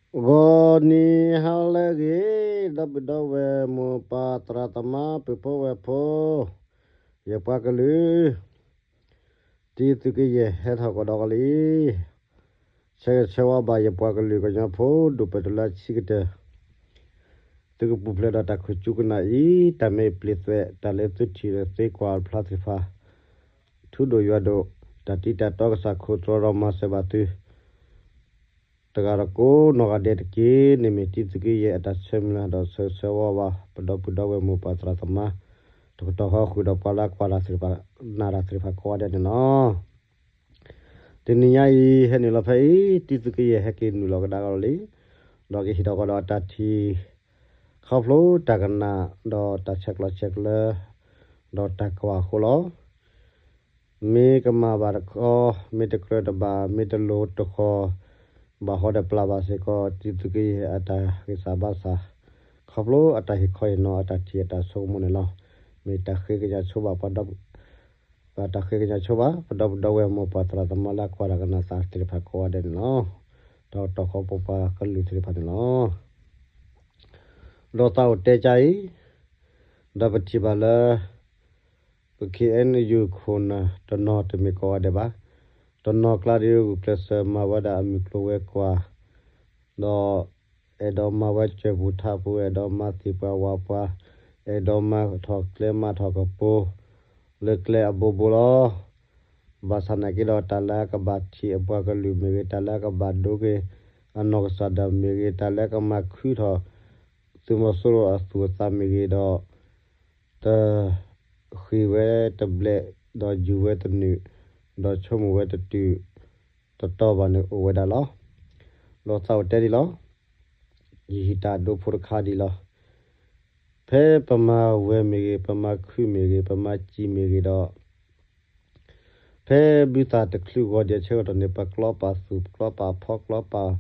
ဂီၤနံၤဟါလၢအဂ့ၤ, ဒီပုၢ်ဒီဝဲၢ်မိၢ်ပၢ်သရၣ်သမါ ပုၢ်ဖိဝဲၢ်ဖိ, ယပှၤကလုာ် တံသုးကယဲၢ်ဟဲထီၣ်ကဒီးကလံ, ဆၢဂ့ၤဆၢဝါဘၣ်ယပှၤကလုာ်ကညီဖိ ဒိၣ်ပၢၢ်တလၢဆံးကတၢၢ်, သုကပူၤဖျဲးဒီးတၢ်ခိၣ်ကၠူကနၣ်အံၤ, တၢ်မ့ၢ်ပျ့ၤသွဲး တၢ်လၢသုထံၣ်လၢသုကွၢ်ဖျါသ့ၣ်တဖၣ်, ထူဒိၣ်ယွၤဒိၣ်, တၢ်တံတၢ်တီကစၢ်ခိၣ်သြီဒီးမၤစၢၤဘၣ်သု တဂၤဒီးကိးနီၢ်ဂၤဒဲးတက့ၢ်. န့ၣ်မ့ၢ်တံသုးကယဲၢ်အတၢ်ဆၢမုၢ်လၢ်ဒီးဆၢဂ့ၤဆၢဝါဘၣ် ပဒီပုၢ်ဒီဝဲၢ်မိၢ်ပၢ်သရၣ်သမါ တကတီၢ်ဃီဃုာ်ဒီးပှၤလၢကွၢ်တၢ်သ့ၣ်တဖၣ် နၢ်တၢ်သ့ၣ်တဖၣ်ကိးဂၤဒဲးန့ၣ်လီၤ. တနံၤညါအံၤ ဟဲနုာ်လီၤဖဲအံၤ တံသုးကယဲၢ်ဟဲက့ၤနုာ်လီၤကဒါက့ၤလီၤလံ, ဒီးကဟ့ၣ်ထီၣ်ကဒီးအတၢ်ထံၣ် ခီဖျိတၢ်ကနၣ် ဒီးတၢ်ဆဲးကျိးဆဲးကျၢ ဒီးတၢ်ကွၢ်အဃိလီၤ. မ့ၢ်ကမၣ်ဘၣ်တခီ, မ့ၢ်တကြၢးတဘၣ်, မ့ၢ်တလိၤတဃီၤ, ဘၣ်ဟီဒီးပျၢ်ဘၣ်စ့ၢ်ကီး တံသုးကယဲၢ်အတၢ်ဂံၢ်စၢ်ဘါစၢ်, ခီဖျိအတၢ်ဟ့ၣ်ခီဟ့ၣ်နီၤ အတၢ်ထံၣ်အတၢ်ဆိကမိၣ်န့ၣ်လီၤ. မ့ၢ်တၢ်ဃ့ကညးဆိဘၣ်ပှၤဒီ တၢ်ဃ့ကညးဆိဘၣ် ပဒီပုၢ်ဒီဝဲၢ်မိၢ်ပၢ်သရၣ်သမါလၢအကွၢ်တၢ်ကနၣ်တၢ်သ့ၣ်တဖၣ်ကိးဂၤဒဲးန့ၣ်လီၤ. ဒီးတကတီၢ်ဃီပပှၤကလုာ်သ့ၣ်တဖၣ်န့ၣ်လီၤ. ဒီးသးအိၣ်တဲကါအံၤ, ဒီးပထံၣ်ဘၣ်လၢ ပ ခ့ၣ်အဲၣ်ယူၣ် ခိၣ်နၢ်တနီၤတမ့ၢ်ကိးဂၤဒဲးဘၣ်. တနီၤကျါဒီးဂုာ်ကျဲးစၢးမၤဝဲဒၣ်အမုၢ်ကျိၤဝဲၤကွာ်, ဒီးအဲၣ်ဒိးမၤဝဲစၢၤပူၤထးပူၤ, အဲၣ်ဒိးမၤသ့ၣ်ပှၤဝၣ်ပှၤ, အဲၣ်ဒိးမၤထီၣ်ကျဲမၤထီၣ်ကပူၤ လၢကျဲအဘိဘိလီၤ. ဘၣ်ဆၣ်နာ်က့ဒီး တၢ်လၢအကဘၣ်ထံၣ်အပှၤကလုာ်မ့ၢ်ဂ့ၤ, တၢ်လၢအကဘၣ်ဒိက့ၤအနီၢ်ကစၢ်ဒၣ်မ့ၢ်ဂ့ၤ, တၢ်လၢအကမၤခုထီၣ် သုးမီၤစိရိၤအသူၣ်အသးမ့ၢ်ဂ့ၤဒီး တဃ့ၢ်ဝဲတဘျဲၣ်, ဒီးယူၤဝဲတနုာ်, ဒီးဆိကမိၣ်ဝဲတတုၤတတီၤဘၣ်န့ၣ်အိၣ်ဝဲဒၣ်လီၤ. ဒီးသးအိၣ်တဲဒ်လီၤ. ယဟံးတၢ်ဒိဖိတခါဒ်လီၤ. ဖဲပမၤဝဲၢ်မ့ၢ်ဂ့ၤ, ပမၤခုၣ်မ့ၢ်ဂ့ၤ, ပမၤစံာ်မ့ၢ်ဂ့ၤဒီး ဖဲဘုသၣ်တချုးဂီၤဒဲးဆၢကတီၢ်န့ၣ် ပကျီပာ်သူၣ်, ပကျီပာ်ဖီ, ကျီပာ်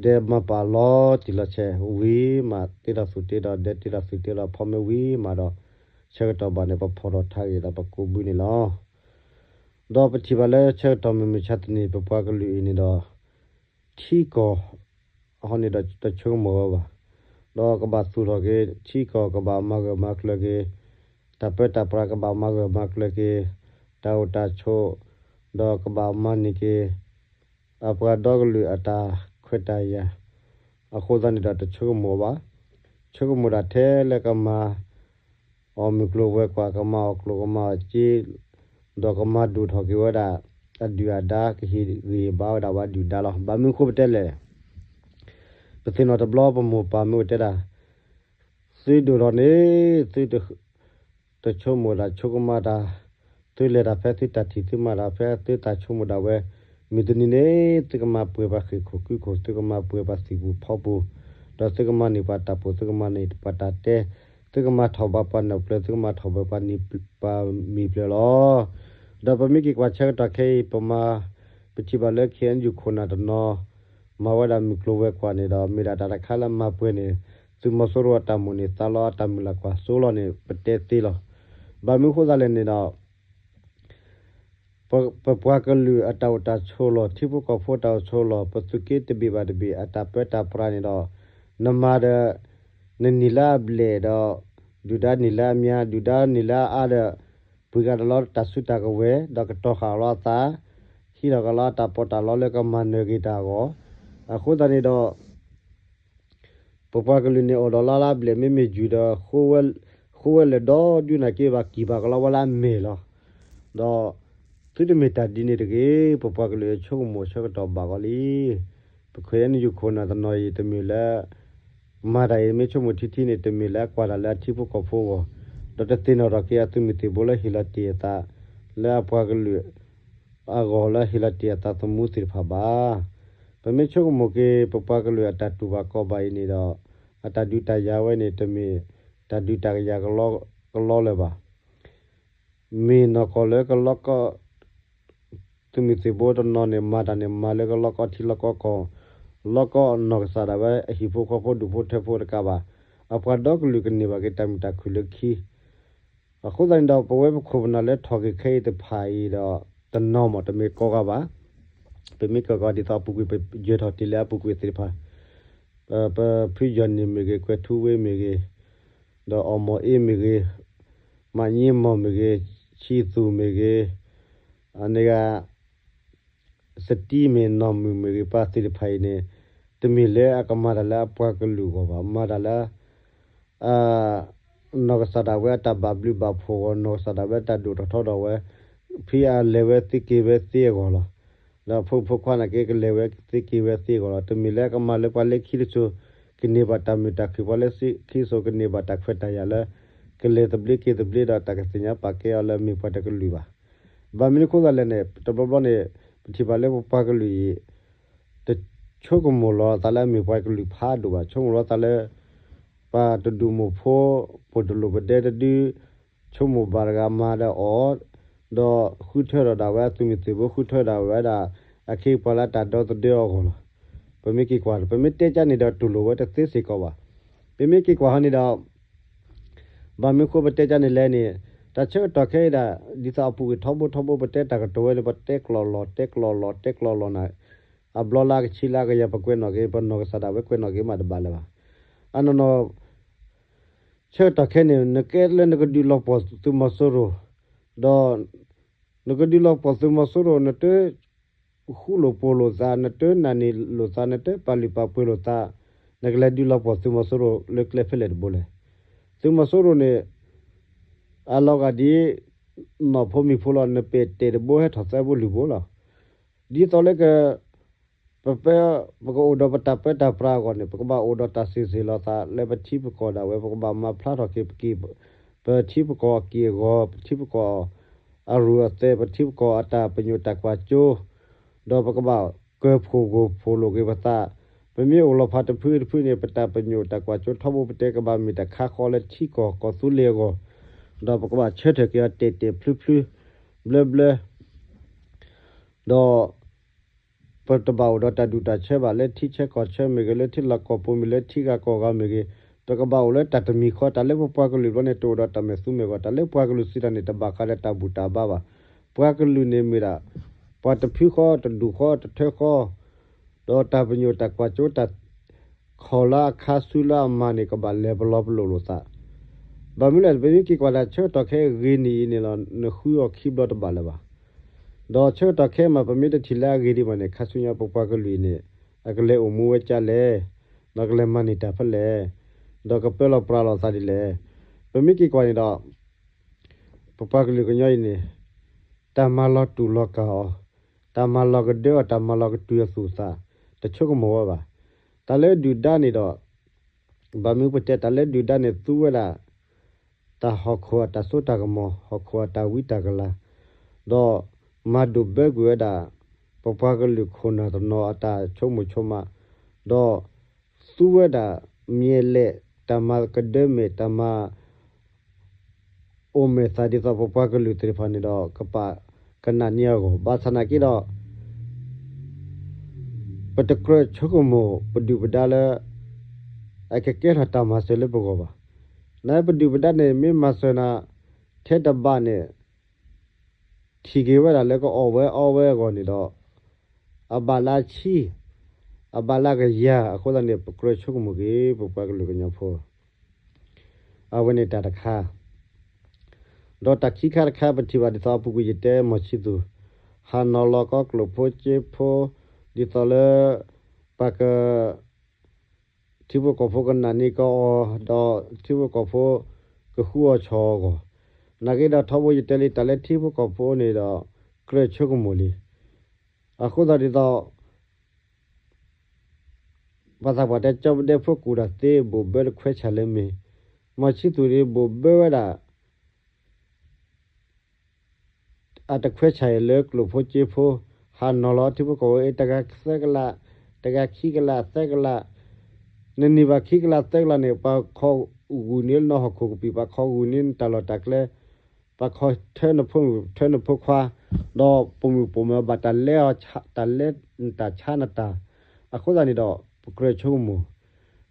ဒဲမၤပာ်လီၤတံၢ်လီၤဆဲးဝံၤမး, တ့ထီၣ်သူၣ်တ့ဒီးဒဲ, တ့ထီၣ်သူၣ်တ့ဒီးဖီမ့ၢ်ဝံၤမးဒီး ဆၢကတီၢ်ဘၣ်န့ၣ် ပဖီၣ်ထီၣ်ထါဂ့ၤဒီးပကိးဘုန့ၣ်လီၤ. ဒီးပထံၣ်ဘၣ်လၢဆၢကတီၢ်မုၢ်မဆါတနံၤ ပပှၤကလုာ်အံၤန့ၣ်ဒီး ထံကီၢ် အဃိန့ၣ်ဒီးတဆိကမိၣ်ဝဲဘၣ်. ဒီးကဘၣ်သူၣ်ထီၣ်က့ၤ ထံကီၢ်ကဘၣ်မၤဂၢၢ်မၤကျၢၤက့ၤ, တၢ်ပၢတၢ်ပြးကဘၣ်မၤဂၢၢ်မၤကျၢၤက့ၤ, တၢ်အိၣ်တၢ်ဆိး ဒီးကဘၣ်မၤန့ၢ်က့ၤ အပှၤဒီကလုာ်အတၢ်ခွဲးတၢ်ယာ်, အဃိသတးန့ၣ်ဒီးတဆိကမိၣ်ဘၣ်. ဆိကမိၣ်ဒၣ်ထဲလၢကမၤ အီၣ်မုၢ်ကျိၤဝဲၤကွာ်, ကမၤအီၣ်ကျိၣ်ကမၤအီၣ်စ့, ဒီးကမၤဒိၣ်ထီၣ်က့ၤဝဲဒၣ် အဒုၣ်အဒါ, ကဟ့ၣ်ဂံၢ်ဘါဝဲဒၣ်ပှၤဒုၣ်ဒါလီၤ. ဘၣ်မနုၤဃိပတဲလဲၣ်. ပသ့ၣ်နီၣ်တဘျီပမိၢ်ပၢ်မ့ၢ်အိၣ်တဲဒၣ်, သုဒိၣ်ထီၣ်န့ၣ် သုတဆိကမိၣ်တၢ်ဆိကမးတၢ်, သုလဲၤတၢ်ဖဲသုတၢ်ထံၣ်, သုမၤတၢ်ဖဲသုတၢ်ဆိကမိၣ်ဒၣ်ဝဲ, မုၢ်တနံၤန့ၣ် သုကမၤပှဲၤပှၤဃ့ၢ်ခိၣ်ကုခိၣ်, သုကမၤပှဲၤပှၤသံၣ်ပူၤဖီပူၤ, ဒီးသုကမၤန့ၢ်ပှၤတၢ်ပူၤ, သုကမၤန့ၢ်ပှၤတၢ်တဲ, သုကမၤထီၣ်ဘးပှၤနၢ်ပျၢၤ, သုကမၤထီၣ်ဘးပှၤမံၤပျၢၤလီၤ. ဒီးပမ့ၢ်က့ၤကွၢ်ဆၢကတီၢ်ခဲအံၤ ပမၤ ပထံၣ်ဘၣ်လၢ ခ့ၣ်အဲၣ်ယူၣ် ခိၣ်နၢ်တနီၤ မၤဝဲဒၣ်မုၢ်ကျိၤဝဲၤကွာ်န့ၣ်ဒီး မ့ၢ်ဒၣ်တၢ်တခါလၢမၤပှဲၤန့ၢ် သုးမီၤစိရိၤအတၢ်မိၣ်န့ၢ်သးလီအတၢ်မုၢ်လၢ်ကွၢ်စိလီၤန့ၣ် ပတဲသ့လီၤ. ဘၣ်မနုၤဃိသတးလဲၣ်န့ၣ်ဒီး ပပှၤကလုာ်အတၢ်အိၣ်တၢ်ဆိးလီၢ်, ထံဖိကီၢ်ဖိတၢ်အိၣ်ဆိးလီၢ်, ပသုးက့တဘ့ၣ်ဘၣ်တဘ့ၣ် အတၢ်ပၢတၢ်ပြးန့ၣ်ဒီး နမၤဒီး နနံၣ်လၢအဘျဲၣ်ဒီး ဒုၣ်ဒါနံၣ်လၢအမါ, ဒုၣ်ဒါနံၣ်လၢအအါဒီး ပှ့ၤကဒီးလီၤတၢ်စုတၢ်ကဝဲၤ ဒီးကတီၤဃာ်လီၤအသး, ဟံးထီၣ်ကဒီးလီၤအတၢ်ပီးတၢ်လီလၢကမၤနၢၤက့ၤတၢ်အဂီၢ်. အဃိသတးန့ၣ်ဒီး ပပှၤကလုာ်န့ၣ်အိၣ်ဒီးလါလၢအဘျဲၣ် မ့မ့ၢ်ယုၢ်ဒီး ဃိဝဲလၢာ်ဒီဒုးနာ်က့ဘၣ် ကံၢ်ဘၣ်ကလီဝဲလၢအမဲာ်လီၤ. ဒီးသုတမ့ၢ်တၢ်ဒ်န့ၣ်တဂ့ၤ, ပပှၤကလုာ်အဆိကမိၣ်ဆၢကတီၢ်ဘၣ်ကီးလံ. ပခ့ၣ်အဲၣ်ယူၣ် ခိၣ်နၢ်တနီၤအံၤ တမ့ၢ်လၢ မၤတၢ်အံၤ မ့ၢ်ဆိကမိၣ်ထံထံန့ၣ် တမ့ၢ်လၢအကွၢ်တၢ်လၢအထံဖိကီၢ်ဖိအဂီၢ်, ဒီးတသ့ၣ်နီၣ်ထီၣ်က့ၤအသုးမုၢ်သံၣ်ဘိလၢဟ့ၣ်လီၤတ့ၢ်အသး လၢအပှၤကလုာ် အဂီၢ်လၢဟ့ၣ်လီၤတ့ၢ်အသးသမူသ့ၣ်တဖၣ်ဘၣ်. ပမ့ၢ်ဆိကမိၣ်က့ၤ ပပှၤကလုာ်အတၢ်တူၢ်ဘၣ်ခီၣ်ဘၣ်အံၤန့ၣ်ဒီး အတၢ်ဒုးတၢ်ယၤဝဲန့ၣ် တမ့ၢ်တၢ်ဒုးတၢ်ယၤကလီကလီလၢၤဘၣ်. မ့ၢ်နီၢ်ကီၢ်လၢကလီကီၢ် သုးမုၢ်သံၣ်ဘိတနီၤန့ၣ် မၤတၢ်န့ၣ် မၤလၢကလီကီၢ်ထံလီၢ်ကီၢ်ကီၢ်, လီၢ်ကီၢ်နီၢ်ကစၢ်ဒၣ်ဝဲအဟံၣ်ဖိဃီဖိဒူၣ်ဖိထၢဖိတကးဘၣ်. အပှၤဒီကလုာ်ကန့ၢ်ဘၣ်က့ၤတၢ်မုာ်တၢ်ခုၣ်လၢခံ. အဃိသတးန့ၣ်ဒီး ပဝဲပခိၣ်ပနၢ်လၢထီၣ်က့ၤခဲအံၤတဖၣ်အံၤဒီး တနီၤမး တမ့ၢ်ကိးဂၤဘၣ်. ပမ့ၢ်ကီးကီးဒ်သိးအပူၤကွံာ် ပယၢၤထီၣ်တ့ၢ်လၢအပူၤကွံာ်သ့ၣ်တဖၣ်, ပဖုယီၢ်န့ၣ်မ့ၢ်ဂ့ၤ, ကွဲၤထူဝ့မ့ၢ်ဂ့ၤ, ဒီးအီၣ်မီၢ်အ့မ့ၢ်ဂ့ၤ, မၤညံမီၢ်မ့ၢ်ဂ့ၤ, ဆံသူၣ်မ့ၢ်ဂ့ၤ, အန့ၣ်ဂ့ၤ စတံမ့ၢ်နီၢ်မုၢ်မ့ၢ်ဂ့ၤ ပှၤသ့ၣ်တဖၣ်အံၤန့ၣ် တမ့ၢ်လၢအကမၤတၢ်လၢအပှၤကလုာ်အဂီၢ်ဘၣ်, မၤတၢ်လၢ နီၢ်ကစၢ်ဒၣ်ဝဲအတၢ်ဘၣ်ဘျုးဘၣ်ဖှိၣ်အဂီၢ်, နီၢ်ကစၢ်ဒၣ်ဝဲအတၢ်ဒိၣ်ထီၣ်ထီထီၣ်ဝဲ, ဖဲအလဲၤဝဲသ့က့ၤဝဲသ့အဂီၢ်လီၤ. ဒီးဖိမုၣ်ဖိခွါန့ၣ်က့ ကလဲၤဝဲသ့က့ၤဝဲသ့အဂီၢ်လီၤ. တမ့ၢ်လၢကမၤလၢပှၤလၢခံတစိၤ ကန့ၢ်ဘၣ်တၢ်မုာ်တၢ်ခုၣ်, ပှၤလၢခံတစိၤကန့ၢ်ဘၣ်တၢ်ခွဲးတၢ်ယာ်လၢ ကလဲၤသဘျ့က့ၤသဘျ့ဒီးတၢ်ကသ့ၣ်ညါပာ်ကဲအီၤလၢအမ့ၢ်ပှၤတကလုာ်ဘၣ်. ဘၣ်မနုၤအဃိသတးလဲၣ်န့ၣ် တဘျီဘျီန့ၣ် ပထံၣ်ဘၣ်လၢပပှၤကလုာ်အံၤ တဆိကမိၣ်လီၤသးလၢအမ့ၢ်ပှၤကလုာ်ဖးဒိၣ်ဘၣ်, ဆိကမိၣ်လီၤသးလၢ ပှၤတဒူၣ်မိၢ်ဖိ ပိၢ်တလိၣ်ပဒဲတဒု ဆိကမိၣ်ဘၣ်တဂၤမၤဒီးအီၤ, ဒီးဃုထၢထီၣ်ဒၣ်ဝဲအသုးမုၢ်သံၣ်ဘိ, ဃုထၢဒၣ်ဝဲဒၣ် အခ့အပှၤလၢအတၢ်ဒီသဒၢအဂီၢ်လီၤ. ပမ့ၢ်က့ၤကွၢ် ပမ့ၢ်တဲကၠၢ်န့ၣ်ဒီးတူၢ်လိာ်ဝဲတသ့စ့ၢ်ကီးဘၣ်. ပမ့ၢ်က့ၤကွၢ်ဟီန့ၣ်ဒီး ဘၣ်မနုၤအဃိပတဲကၠၢ်န့ၣ်လဲၣ်န့ၣ်, တၢ်ဆၢကတီၢ်ခဲအံၤဒၣ် ဒ်သိးအပူၤကွံာ်ထီဘိထီဘိ ပတဲတၢ်ကတိၤဝဲန့ၣ် ပတဲကျိာ်လီၤ တဲကျိာ်လီၤ တဲကျိာ်လီၤန့ၣ်, အဘျီလၢအကဆံလၢအကယၤပကွဲးနီၣ်က့ၤ ပနီၢ်ကစၢ်ဒၣ်ဝဲကွဲးနီၣ်က့ၤမးတဘၣ်လၢၤဘၣ်. အနီၢ်နီၢ် ဆၢကတီၢ်ခဲန့ၣ် နကဲလၢနကဒုးလီၤပှီၢ်သုးမီၤစိရိၤ, ဒီး နကဒုးလီၤပှီၢ်သုးမီၤစိရိၤ နတဃူလိာ်ဖိးလိာ်သး, နတနာ်န့ၢ်လိာ်သး, နတပာ်လုၢ်ပာ်ပှ့ၤလိာ်သး, နကလဲၤဒုးလီၤပှီၢ်သုးမီၤစိရိၤလၢကျဲဖဲလဲၣ်တဘိလဲၣ်. သုးမီၤစိရိၤန့ၣ် အလီၤဂာ်ဒ် နီၢ်ဖိမံၤဖိလီၤ, နပဲာ်တဲာ်တဘိဟဲထီၣ်သၢဘိလွံၢ်ဘိလီၤ. ဒ်သိးလၢက ပပၢ ပကအိၣ်ဒီးပတၢ်ပၢတၢ်ပြးအဂီၢ်န့ၣ် ပကဘၣ်အိၣ်ဒီးတၢ်စ့ၢ်ဆ့ၣ်လီၤသးလၢပထံပကီၢ်ဒၣ်ဝဲ, ပကဘၣ်မၤဖျါထီၣ်က့ၤပက့ၢ် ပထံပကီၢ်အက့ၢ်အဂီၤ, ပထံပကီၢ်အရူၢ်အသဲး, ပထံပကီၢ်အတၢ်ပညိၣ်တၢ်ကွၢ်စိ, ဒီးပကဘၣ်ကၢၢ်ဖှိၣ်ဂိၢ်ဖှိၣ်လိာ်က့ၤပသး. ပမ့ၢ်အိၣ်လီၤဖးတဖုတဖုန့ၣ် ပတၢ်ပညိၣ်တၢ်ကွၢ်စိထီဘိပတဲကဘၣ်မ့ၢ်တၢ်ခါဃီလၢထံကီၢ်ကီၢ်သူလ့ၤအဂီၢ်, ဒီးပကဘၣ်ဆၢထၢၣ်က့ၤအီၤတဲာ်တဲာ်ဖျုဖျု ဘျၢဘျၢ ဒီး ပတဘၣ်အိၣ်ဒီးတၢ်ဒူၣ်တၢ်ဆၢဘၣ်, လၢထံဆၢကီၢ်ဆၢမ့ၢ်ဂ့ၤ, လၢထံလီၢ်ကီၢ်ပူၤမ့ၢ်, လၢထံဂၤကီၢ်ဂၤမ့ၢ်ဂ့ၤ, ပကဘၣ်အိၣ်လၢတၢ်တမံၤဃီ. တၢ်လၢပပှၤကလုာ်ဘျီန့ၣ် တအိၣ်ဒီးတၢ်မဲာ်သူမဲာ်ဂီၢ်, တၢ်လၢပှၤကလုာ်စံးတၢ်န့ၣ် တဘၣ်ဃးဒီးတၢ်ဘူၣ်တၢ်ဘါဘၣ်. ပှၤကလုာ်န့ၣ်မ့ၢ်ဒၣ် ပှၤတဖုဃီ တဒူၣ်ဃီ တထၢဃီ, ဒီးတၢ်ပညိၣ်တၢ်ကွၢ်စိ တၢ် ခီၣ်လၢအခါဆူလၢအမၤန့ၣ် ကဘၣ်လဲၤပလီၤပလိာ်လိာ်သး. ဘၣ်မနုၤလဲၣ် ပမ့ၢ်က့ၤကွၢ်ဒၣ်ဆၢကတီၢ်ခဲအံၤဂ့ၤန့ၢ်အံၤန့ၣ်လီၤ, နဃုအီၤခံဘျီတဘၣ်လၢၤဘၣ်. ဒီးဆၢကတီၢ်ခဲအံၤမး ပမ့ၢ်တထံၣ်လၢအဂ့ၤဒံးဘၣ်န့ၣ် ခါဆူညါပပှၤကလုာ်အံၤန့ၣ် အကလဲၤအိၣ်မူဝဲကၢ်လဲၣ်, ဒီးကလဲၤမၤန့ၢ်တၢ်ဖဲလဲၣ်, ဒီးကပၢလီၤပြးလီၤသးဒ်လဲၣ်. ပမ့ၢ်က့ၤကွၢ်န့ၣ်ဒီး ပပှၤကလုာ်ကညီအံၤန့ၣ် တၢ်မၤလီၤတူာ်လီၤကာ်အီၤ, တၢ်မၤလီၤကဒၢအီၤ, တၢ်မၤလီၤကတုၤအသူၣ်အသး, တဆိကမိၣ်ဝဲဘၣ်. တၢ်လၢဒုၣ်ဒါန့ၣ်ဒီး ဘၣ်မနုၤပတဲ တၢ်လၢဒုၣ်ဒါန့ၣ် သူဝဲဒၣ် တၢ်ဟီၣ်ခိၣ်အတၢ်စိတၢ်ကမီၤ, ဟီၣ်ခိၣ်အတၢ်ဝံတၢ်ကလၤ, ဒီးမၤဒိၣ်ဘၢကွံာ်ဝဲဒၣ် ပပှၤကလုာ်ခိၣ်နၢ်တနီၤအတၢ်ဆိကမိၣ်ဆိကမး, ဒီးသူဝဲဒၣ် မၠဲးလဲး တၢ်မၤကဒၢမဲာ် တၢ်မၤ အိၣ်မဲာ်သးဒ်သိးပပှၤကလုာ်သ့ၣ်တဖၣ်န့ၣ်ဒီး ကပာ်ကနၣ်န့ၢ်အဂီၢ်, ဘၣ်ဆၣ်နာ်က့ဒီး ပတကြၢးဆိကမိၣ်ပဒုၣ်ပဒါလၢ အကကဲထီၣ်တၢ်မၤစၢၤလၢပဂီၢ်ဘၣ်. နပဒုၣ်ပဒါန့ၣ် မ့ၢ်မၤစၢၤနၤ ထဲတဘၣ်န့ၣ် ထံၣ်က့ၤဝဲဒၣ်လၢကအီၣ်ဝဲအီဝဲအဂီၢ်န့ၣ်ဒီး အဘၣ်လၢအဆံ, အဘၣ်လၢအကယၤအဃိသတးန့ၣ် ပကြၢးဆိကမိၣ်က့ၤ ပပှၤကလုာ်ကညီဖိ အဝဲန့ၣ်တၢ်တခါ, ဒီးတၢ်ခံခါတခါ ပထံၣ်ဘၣ်ဒ်သိးအပူၤကွံာ်ယတဲ မီၢ်ဆံသူၣ် ဟးနီၤလီၤကီၢ်ကျိၣ်ဖိစ့ဖိ ဒ်သိးလၢ ပှၤက ထံဖိကီၢ်ဖိကနာ်န့ၢ်ကအီၤ ဒီးထံဖိကီၢ်ဖိကဃူအီၣ်ဆိးအီၤအဂီၢ်, နာ်က့ဒီးထီဘိယတဲလံ တၢ်လၢထံဖိကီၢ်ဖိန့ၣ်ဒီး ကြၢးဆိကမိၣ်လံ. အဃိသတးဒ်သိး ပှၤသးပှၢ်တဲ ကၠီပဒဲဖိကူၣ်တၢ်သ့ ဘိၣ်ဘၢတခွဲးဆၣ်လၢမ့ၢ်, မီၢ်ဆံသူၣ်န့ၣ် ဘိၣ်ဘၢဝဲဒၣ် အတခွဲးဆၣ်အံၤလၢကျိၣ်ဖိစ့ဖိ, ဟးနီၤလီၤထံဖိကီၢ်ဖိအံၤ တဂၤသၢကလး, တဂၤခံကလးသၢကလး, နန့ၢ်ဘၣ်ခံကလးသၢကလးန့ၣ် ပှၤခီဂုာ်န့ၢ်လၢနဟီၣ်ခိၣ်ကပံာ်, ပှၤခီဂုာ်န့ၢ်နတၢ်လီၢ်တၢ်ကျဲ, ပှၤခီထၢနဖိမုၣ်ထၢနဖိခွါ, ဒီးပိာ်မုၣ်ပိာ်မၢၤဘၣ်တၢ်လဲအီၤ, တၢ်လဲနတၢ်ဆါနတၢ်, အဃိသတးန့ၣ်ဒီး ပကြၢးဆိကမိၣ်,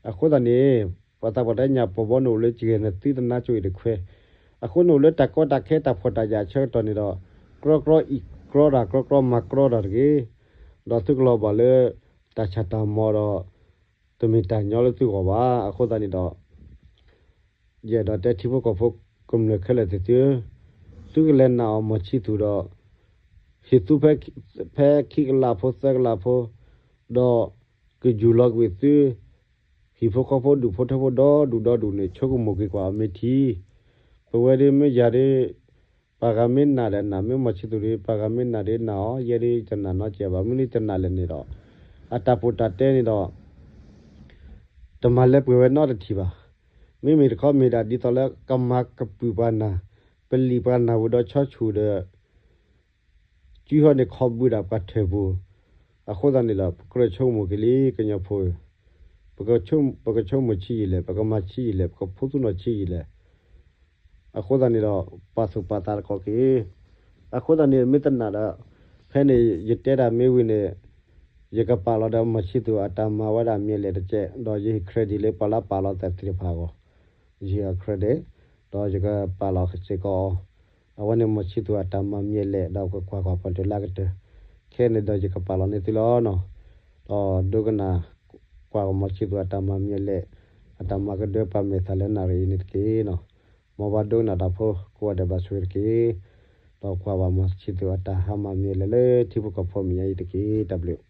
အဃိသတးန့ၣ် ပှၤသးပှၢ်တဲညၣ်ပီၤဘီန့ၣ်အိၣ်လၢကဂဲၤနသုသနာ်က့အံၤတခွဲး, အဃိန့ၣ်အိၣ်လၢတၢ်ကီတၢ်ခဲတၢ်ဖှီၣ်တၢ်ယာ်အဆၢကတီၢ်န့ၣ်ဒီး ကြီကြီအံၣ်ကြီတၢ် ကြီကြီမၤကြီတၢ်တဂ့ၤ ဒီးသုကလီၤဘၣ်လၢ တၢ်ဆၣ်တၢ်မီၤဒီး တမ့ၢ်တၢ်ညီလၢသုဂီၢ်ဘၣ်. အဃိသတးန့ၣ်ဒီး ယအဲၣ်ဒိးတဲထံဖိကီၢ်ဖိကမျၢၢ်ခဲလၢာ်သ့ၣ်သုဧၢ, သုကလဲၤနာ်အီၤမီၤဆံသူးဒီး ဟ့ၣ်သူဖဲ ဖဲခံကလးဖိသၢကလးဖိ, ဒီးကယူၢ်လီၤကွံာ်သု ဟံၣ်ဖိဃီဖိဒူၣ်ဖိထၢဖိဒီဒူၣ်ဒီဒူၣ်န့ၣ် ဆိကမိၣ်က့ၤကွၢ်အီၤမ့ၢ်ထံ, ပဝဲဒၣ်မ့ၢ်ယၤဒၣ် ပှၤဂၤမ့ၢ်နာ်ဒီးနာ်, မ့ၢ်မီၤဆံသူးဒၣ် ပှၤဂၤမ့ၢ်နာ်ဒီးနာ်အီၤ, ယဲဒၣ်တနာ်နီတစဲးဘၣ်. မ့ၢ်လၢတနာ်လဲၣ်န့ၣ်ဒီး အတၢ်ပီးတၢ်တဲန့ၣ်ဒီး တမၤလၢပှဲၤဝဲနီတထံၣ်ဘၣ်. မ့မ့ၢ်တခီမ့ၢ်ဒၣ်ဒ်သိးလၢကမၤကပုာ်ပှၤနၢ်, ပလံာ်ပှၤနၢ်ဝံၤဒီးဆီဆူၣ်ဒီး စုဟီန့ၣ်ခီဘုဒၣ်ပှၤထၢၣ်ပူၤ, အဃိသတးန့ၣ်ဒီး ပကြၢးဆိကမိၣ်က့ၤလံ ကညီဖိဧၢ, ပက ပကဆိကမိၣ်ဆံးယံာ်လဲၣ်, ပကမၤဆံးယံာ်လဲၣ်, ပကဖိသူၣ်နီၣ်ဆံးယံာ်လဲၣ်. အဃိသတးန့ၣ်ဒီး ပာ်သူၣ်ပာ်သးတက့ၢ်. အဃိသတးန့ၣ် မ့ၢ်တနာ်ဒီး ဖဲန့ၣ် ယတဲတၢ်မ့ၢ်ဝံၤန့ၣ် ယကပာ်လီၤဒီးမီၤဆံသူးအတၢ်မၤဝဲဒၣ်မံၤလဲၣ်တကဲး, ဒီးယဟ့ၣ် credit လၢပှၤလၢပာ်လီၤသးသ့ၣ်တဖၣ်အဂီၢ်, ယဟ့ၣ်အီၤ credit, ဒီးယကပာ်လီၤစ့ၢ်ကီးအီၤ. အဝဲန့ၣ်မီၤဆံသူးအတၢ်မၤမံၤလဲၣ် ဒီးပကကွၢ်ကွၢ်ပှၤတၢၢ်လၢအကတၢၢ်, ခဲန့ၣ်ဒီးယကပာ်လီၤန့ၢ်သုလီၤနီၤ. ဒီးဒိကနၣ် ကွၢ်မီၤဆံသူးအတၢ်မၤမံၤလဲၣ်, အတၢ်မၤကဒၢပှၤမဲာ်သၣ်လၢနၣ်ရံၣ်အံၤန့ၣ်တက့ၢ်နီၤ. မ်ပှၤဒိကနၣ်တၢ်ဖိ ကိးဂၤဒဲးဘၣ်ဆိၣ်ဂ့ၤတက့ၢ်. ဒီးကွၢ်ဘၣ်မီၤဆံသူးအတၢ်ဟါမၢ်မံၤလဲၣ်လၢထံဖိကီၢ်ဖိမဲာ်ညါအံၤတက့ၢ်. တၢ်ဘျုး